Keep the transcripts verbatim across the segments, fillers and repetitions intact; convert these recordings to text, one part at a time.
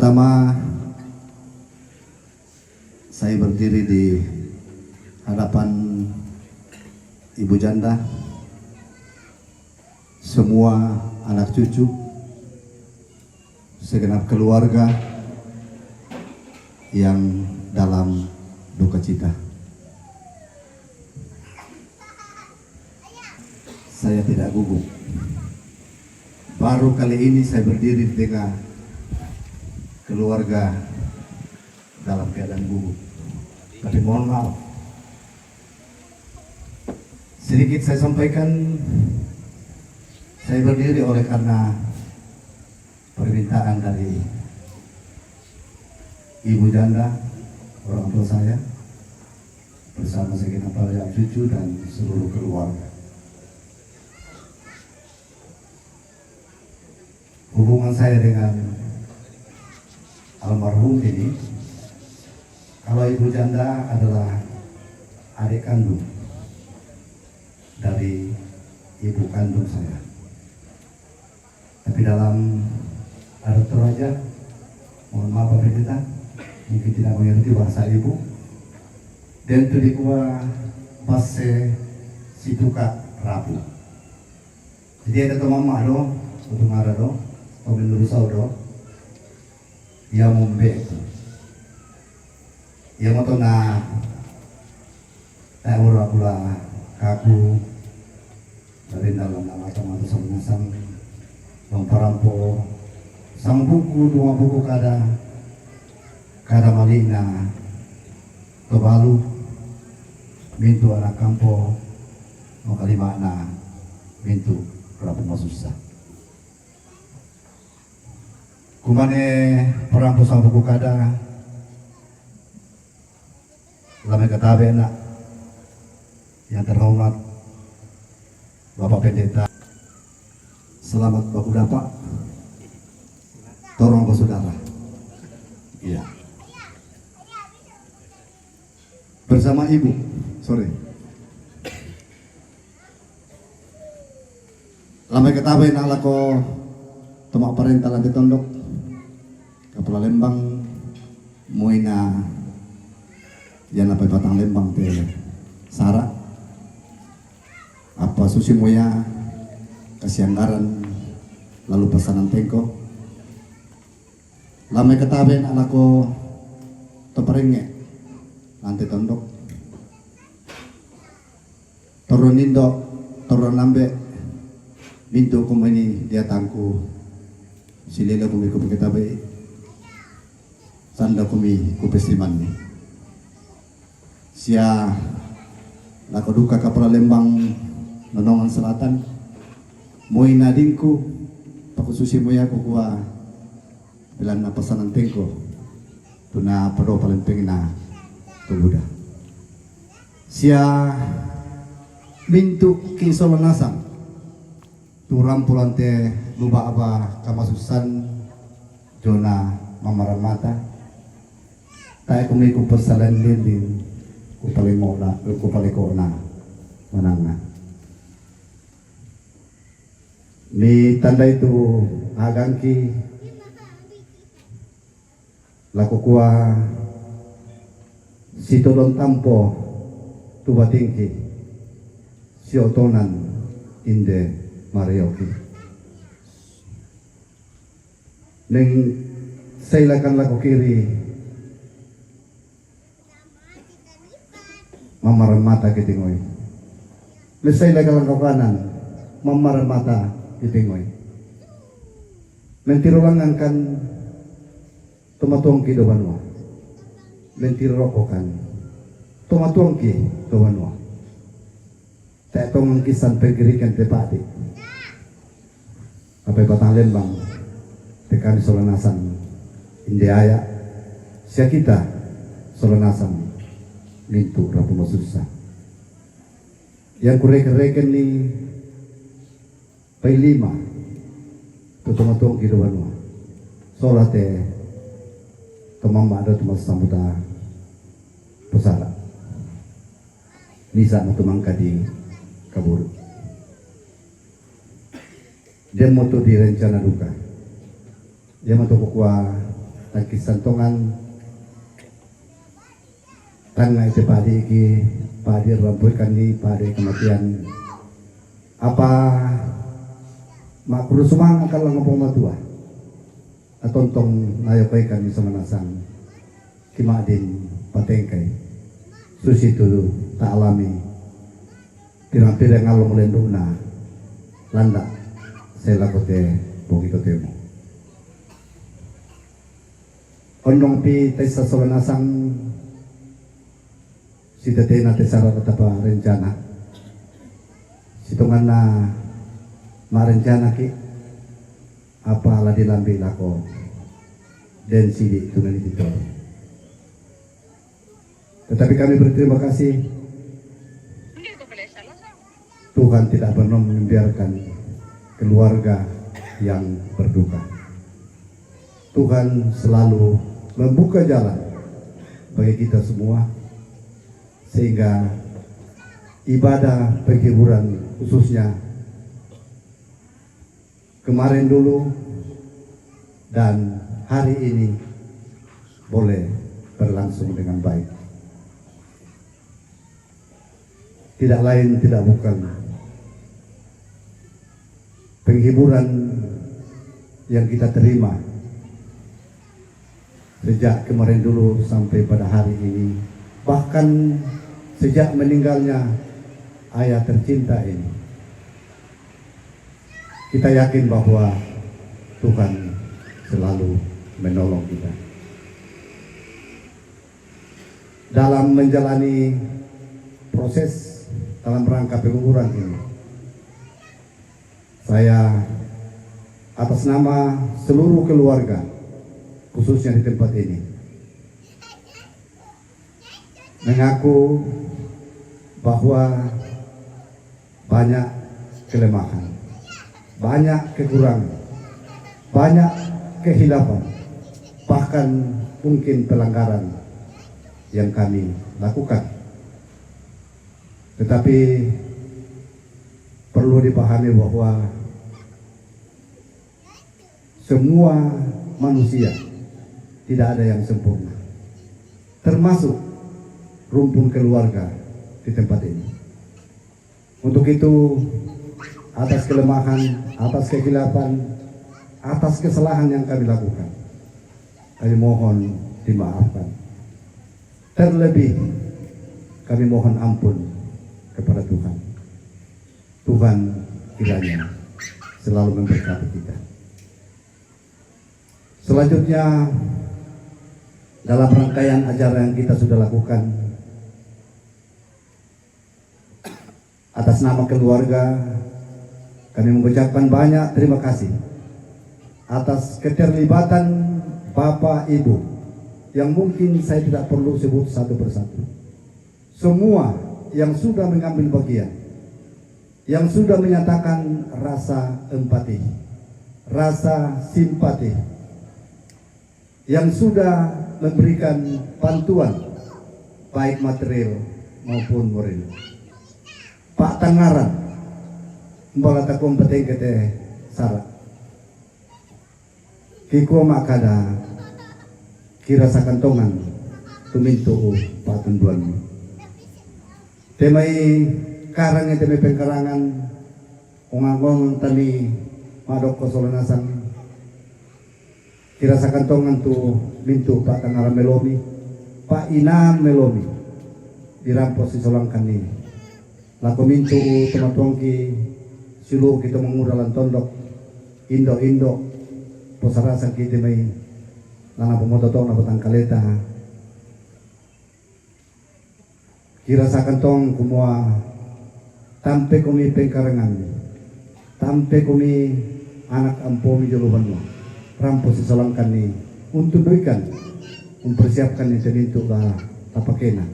Pertama, saya berdiri di hadapan Ibu Janda, semua anak cucu, segenap keluarga yang dalam duka cita. Saya tidak gugup. Baru kali ini saya berdiri di tengah keluarga dalam keadaan gugup. Tapi mohon maaf, sedikit saya sampaikan, saya berdiri oleh karena permintaan dari Ibu Janda, orang tua saya, bersama segenap para cucu dan seluruh keluarga. Hubungan saya dengan almarhum ini, kalau Ibu Janda adalah adik kandung dari ibu kandung saya. Tapi dalam adat Toraja, mohon maaf Pak Pendeta, mungkin tidak mengerti bahasa ibu. Dan itu dikua base situka rapu. Jadi ada to mama do, utung ada do, to menurusau do, ia mombe. Ia moto na, eh, ura pula kaku, dari dalam nama teman sang nasang, dong parampo, sang buku, dua buku kada, kada malina, to balu, mintu anak kampo, makalimana, mintu rapu masusa. Kumane parampo sang buku kada, lame katabe na yang terhormat Bapak Pendeta. Selamat baku dapa. Torong ko saudara. Iya. Bersama ibu. Sorry. Lame katabe na lako toma parenta lante tondok. Kapala lembang, moina, yana pai patang lembang te sara. Apa susi moya kasianggaran lalu pasanan tengko. Lame katabe na lako to parenge lante tondok. Toro nindo, toro nambe, mintu kumini dia tangku. Sililo kumi ku katabe. Sanda kumi ku pesiman ni. Sia lako duka kapala lembang Nonongan Selatan. Moina dingku, paku susi moya kukua. Bilang na pasanan tengko, tuna pado palempeng na tuguda. Sia mintu king solo nasang, turam pulante luba aba kamasusan jona mamaramata, tae kumi ku pasalan linding, ku palengona, ku palekona mananga. Ni tanda itu agangki, lako kua sitodon tampo tubatingki, siotonan inde marioki. Neng sailakan lako kiri, mamaramata kitingoi. Mesai laka langkau kanan, mamaramata kitingoi. Mentiro langangkan, tomatuangki do banua. Mentiro rokokan, tomatuangki do banua. Te tongangki san pegirikan te pati. Apai patang lembang, te kami solo nasang inde aya, sia kita solo nasang mintu rapu masusa. Yang kureken-reken ni pai lima, tu tongatuangki do banua. Sola te, tomama do tumasambuta pusara. Misa mo tumangka di kaburu. Dia mo tu di rencana duka. Dia mo tu kukua Tangkisan tongan, tanga ite padi ki, padi rampuikan ni, padi kematian. Apa makuru sumang akan lang pong matua. Atontong nayo kai kami sama nasang. Kimadin patengkai. Susi tu ta alami. Pirang-pirang ngalong lenduna. Landa. Saya lakote pokito temo. Ondong pi tesa solanasang si tetena tesara tetapa rencana. Si tongan na ma rencana ki apa ladi lambi lako. Den sidi tunani tito. Tetapi kami berterima kasih. Tuhan tidak pernah membiarkan keluarga yang berduka. Tuhan selalu membuka jalan bagi kita semua, sehingga ibadah penghiburan khususnya kemarin dulu dan hari ini boleh berlangsung dengan baik. Tidak lain, tidak bukan, penghiburan yang kita terima sejak kemarin dulu sampai pada hari ini, bahkan sejak meninggalnya ayah tercinta ini, kita yakin bahwa Tuhan selalu menolong kita dalam menjalani proses dalam rangka penguburan ini. Saya atas nama seluruh keluarga, khususnya di tempat ini, mengaku bahwa banyak kelemahan, banyak kekurangan, banyak kehilafan, bahkan mungkin pelanggaran yang kami lakukan. Tetapi perlu dipahami bahwa semua manusia, tidak ada yang sempurna, termasuk rumpun keluarga di tempat ini. Untuk itu, atas kelemahan, atas kehilafan, atas kesalahan yang kami lakukan, kami mohon dimaafkan. Terlebih, kami mohon ampun kepada Tuhan. Tuhan kiranya selalu memberkati kita. Selanjutnya, dalam rangkaian acara yang kita sudah lakukan, atas nama keluarga, kami mengucapkan banyak terima kasih atas keterlibatan Bapak Ibu yang mungkin saya tidak perlu sebut satu persatu. Semua yang sudah mengambil bagian, yang sudah menyatakan rasa empati, rasa simpati, yang sudah memberikan bantuan baik material maupun moral. Pak Tangaran, mbala takong patengkete sara. Kikua makada kirasakan tongan tumintu patunduan. Temai karang, temai pengkarangan, ongang-ongang tami madok ko solanasan. Kirasakan tongan tu mintu Pak Tangaran melomi, Pak Inan melomi. Dirampo si solangkan ni. Lako mintu tomatuangki silu kita mangura lan tondok. Indo-indo. Posarasan kita mai. Lana pomototo na potang kaleta. Kirasakan tong kumua tampe kumi pengkarangan, tampe kumi anak ampomi jolo banua, rampo si solangkan ni untuk doikan, mempersiapkan ni temintu la tapakena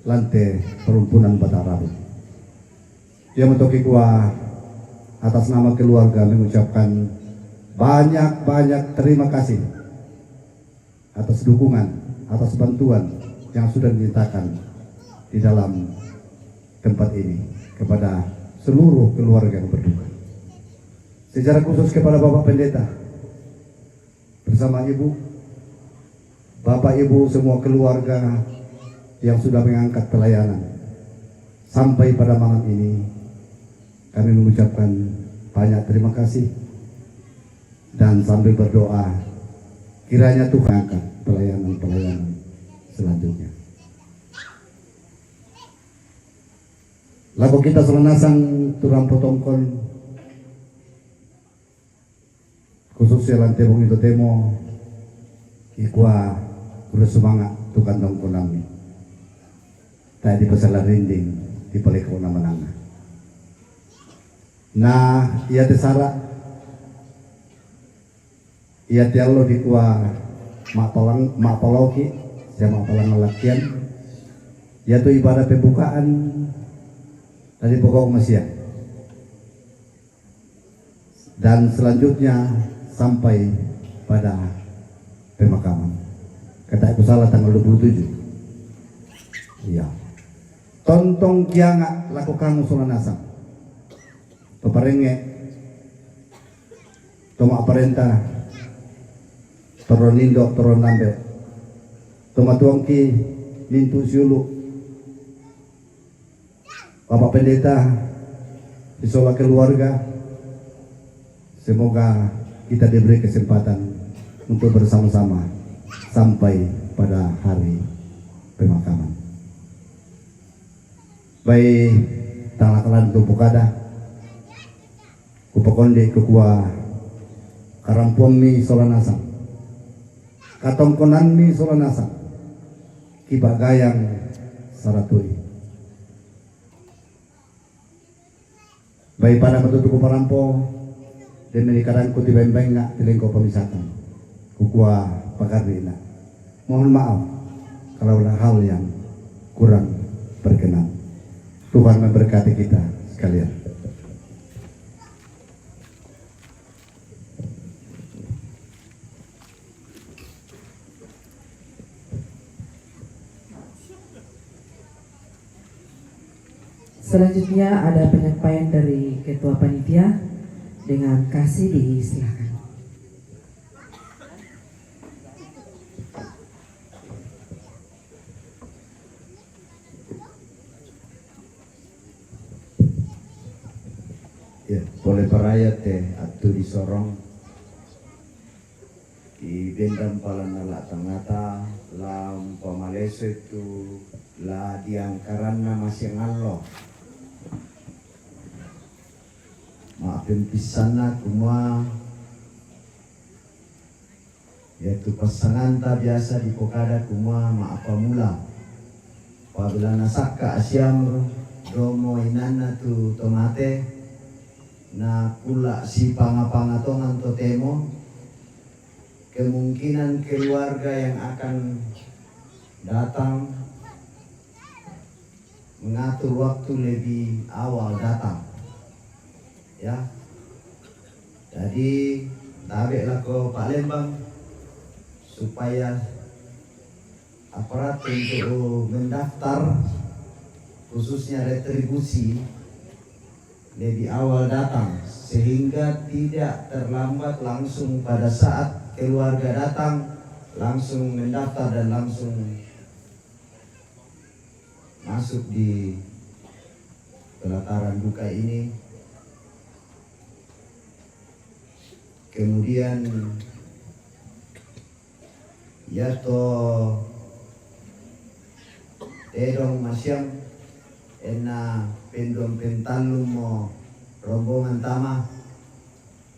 lante perumpunan Batarabu. Ia metoki kua atas nama keluarga mengucapkan banyak-banyak terima kasih atas dukungan, atas bantuan yang sudah dinyatakan di dalam tempat ini kepada seluruh keluarga yang berduka. Secara khusus kepada Bapak Pendeta bersama Ibu, Bapak Ibu semua keluarga yang sudah mengangkat pelayanan sampai pada malam ini, kami mengucapkan banyak terima kasih dan sambil berdoa kiranya Tuhan angkat pelayanan-pelayanan selanjutnya. Lako kita sola nasang tu rampo tongkon, khususnya lan tebong i totemo, ikua ure sumanga' tu kantongkonammi. Tae' dipasala rinding, dipalekko'na mananga. Na iate sara', iate allo dikua ma'palang-, ma'paloki', sia ma'palangan lakkian, iatu ibadah pembukaan tadi pokok masia. Dan selanjutnya sampai pada pemakaman. Kata' kusala tanggal dua puluh tujuh. Iya. Tontong kianga' lako kamu sola nasang. Paparengnge' to ma'parenta, torro indo', torro ambe', to matuangki mintu' siulu', Bapak Pendeta, sisola keluarga, semoga kita diberi kesempatan untuk bersama-sama sampai pada hari pemakaman. Bai tang la kalan tu pokada, kupakondi' kukua, karampoammi sola nasang, katongkonammi sola nasang, kipa'gayang saratu'i. Bai pada matutu kuparampo, demi kadangku tibaing-bainga' tilengko pamisakan. Kukua pagarri'na. Mohon maaf kalau ada hal yang kurang berkenan. Tuhan memberkati kita sekalian. Selanjutnya ada penyampaian dari Ketua Panitia, dengan kasih disilakan. Ya, pole paraya te attu disorong. I bendang palanna la tangngata, la umpamalesoi tu la diangkaranna masiang allo. Ma'pempissanna kumua, iatu passanganta biasa dipokada kumua ma'pamula. Pabila nasakka' siamru, domo inanna tu tomate, nakulla' sipanga-panga tongan totemo, kemungkinan keluarga yang akan datang mengatur waktu lebih awal datang. Ya. Jadi, tabe' lako Palembang supaya aparat untuk mendaftar, khususnya retribusi, lebih awal datang, sehingga tidak terlambat, langsung pada saat keluarga datang, langsung mendaftar dan langsung masuk di pelataran duka ini. Kemudian, iyato tedong masiang, enna penduang pentallummo rombongan tama,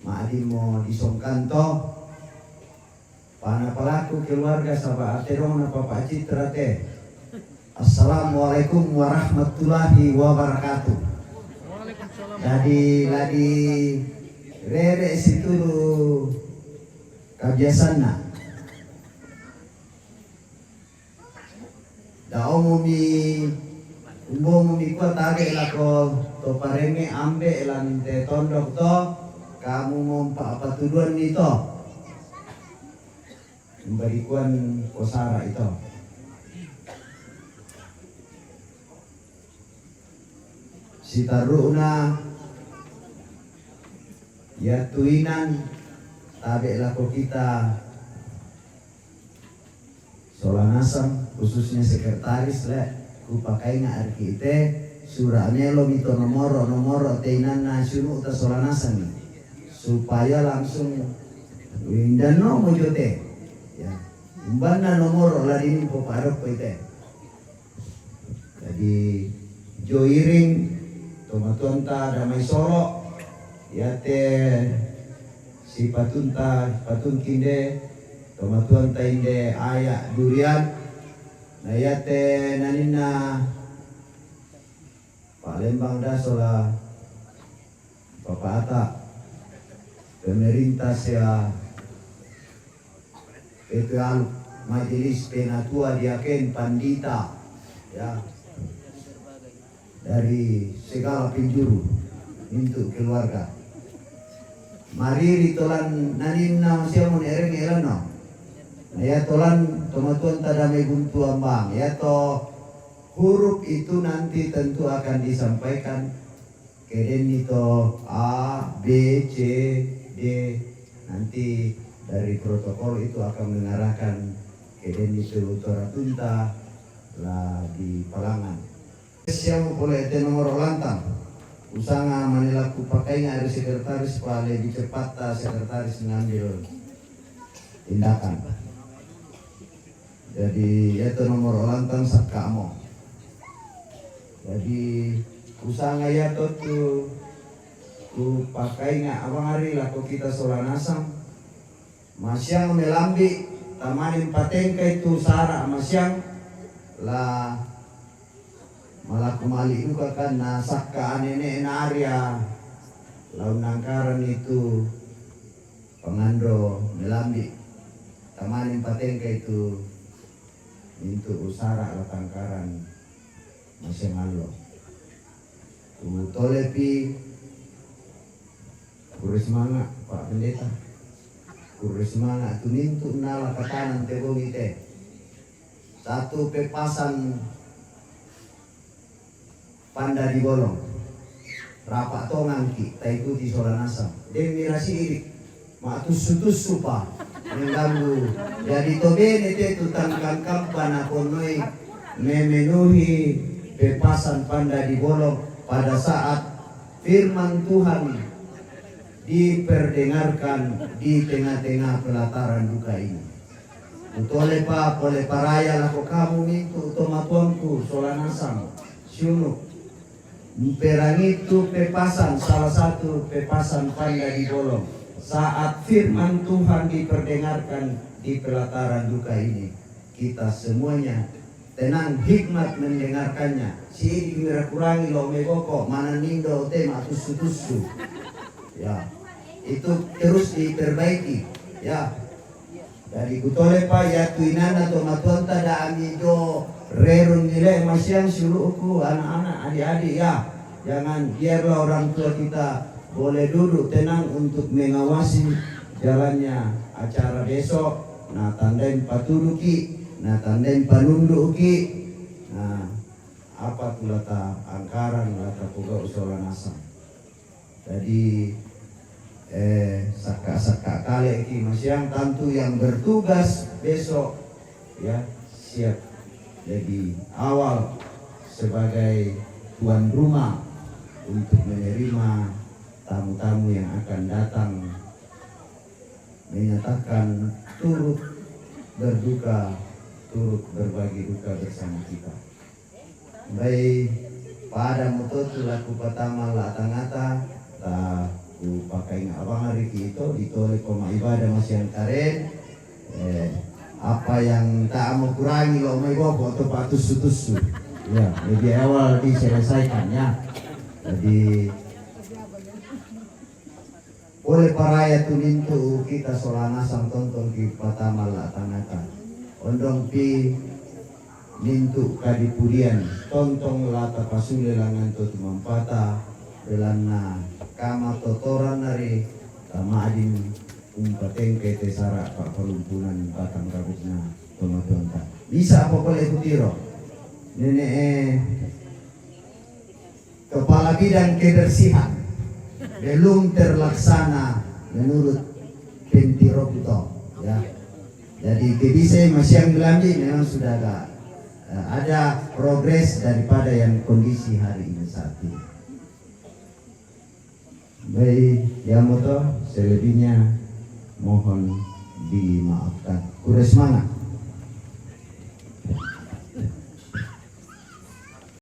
ma'dimmo disongkanto, pana palaku keluarga saba' tedong na Papa Citra te. Assalamualaikum warahmatullahi wabarakatuh. Jadi, ladi rere situru kabiasanna. Da'omo mi, umbomo mi kua tabe' lako to parengnge' ambe' lan te tondok to, kamu mompa apa tuduan ni to. Umbarikuan posara ito. Sitarru'na iatu inan tabe' lako kita Nasang, khususnya sekretaris le, ku pakainga' ri ki' te, sura' melo mi to nomoro'-nomoro' te inanna siunu'ta sola nasang, supaya langsung indanno mo jo te. Ya, umbanna nomoro' la dinimpo pa'rokkoi te. Jadi, jo iring tomatuanta damai solo', iate sipatunta, patungki inde, tomatuanta inde aya' durian, na iate naninna Palembang da sola Papa Ata, pemerintah sia, itu anu, majelis penatua, diaken, pandita, ya, dari segala penjuru, untuk keluarga. Mariri tolan naninna siamo ne ereng elanno. Na iya tolan tomatuanta damai buntu ambang, ya to huruf itu nanti tentu akan disampaikan. Kedenni to A, B, C, D, nanti dari protokol itu akan mengarahkan kedenni to toratunta la dipalangan. Siamo pole te nomoro' lantang. Usanga manela ku pakainga' ri sekretaris, pale lebih cepatta sekretaris ngambil tindakan. Jadi, iyato nomoro' lantang sakka'mo. Jadi, usanga iyato tu ku pakainga' abang ari lako kita sola nasang. Masiang melambi', tamane patengkai tu sara' masiang, la malaku mali' duka kan, na sakka anene'na aria, la unnangkaran itu pangando melambi', tamane patengkai tu mintu' usara' la tangkaran masiang allo. Kutolepi, kurre semanga', Pak Pendeta. Kurre semanga' tu mintu' nala katanan te bongi te. Satu pepasan panda di bolong. Rapa' tongangki', taikuti sola nasang. Demmi rasi'idi'. Ma'tussu-tussupa mengganggu. Jadi to bene te tu tangkangkampa naponnoi memenuhi pepasan panda di bolong pada saat firman Tuhan diperdengarkan di tengah-tengah pelataran duka ini. Kutolepa pole paraya lako kamu mintu' tomatuangku sola nasang siunu'. Mperangitu pepasan, salah satu pepasan panda di bolong. Saat firman Tuhan diperdengarkan di pelataran duka ini, kita semuanya tenang, hikmat mendengarkannya. Si'idi' mira kurangi lo' megoko, manannindo te ma'tussu-tussu. Ya, itu terus diperbaiki. Ya. Jadi kutolepa iatu inanna tomatuanta da ami do rerun nile masiang siulu'ku, anak-anak, adik-adik, ya. Jangan, biarlah orang tua kita boleh duduk tenang untuk mengawasi jalannya acara besok. Na tandai patuduki', na tandai panunduki'. Na apa tu la ta angkaran, la ta pogau' sola nasang. Jadi, eh, sakka'-sakka' kale ki masiang, tantu yang bertugas besok, ya, siap lebih awal sebagai tuan rumah untuk menerima tamu-tamu yang akan datang menyatakan turut berduka, turut berbagi duka bersama kita. Bai pada moto tu la kupatama la tangata, ta kupakainga' abang ari ki ito, ditole ko ma'ibadah masiang karen, eh, apa yang ta' mau kurangi lo' mai boko' to pa'tussu-tussu. Ya, lebih awal diselesaikan, ya. Jadi, pole paraya tu mintu' kita sola nasang tontong ki patama la tangata. Ondong pi mintu' kadipudian, tontong la tapasule langan to tumampata, belanna kamatotoranna ri tama'din umpatengkai te sara' pa'palumpunan batang gabukna tomatuanta. Bisa apa pole kutiro? Nene'e Kepala Bidang Kebersihan belum terlaksana menurut pentiroku to, ya. Jadi kebisa masiang lambi memang sudah agak eh, ada progres daripada yang kondisi hari ini saat ini. Baik, ya moto, selebihnya mohon dimaafkan. Kure semangat.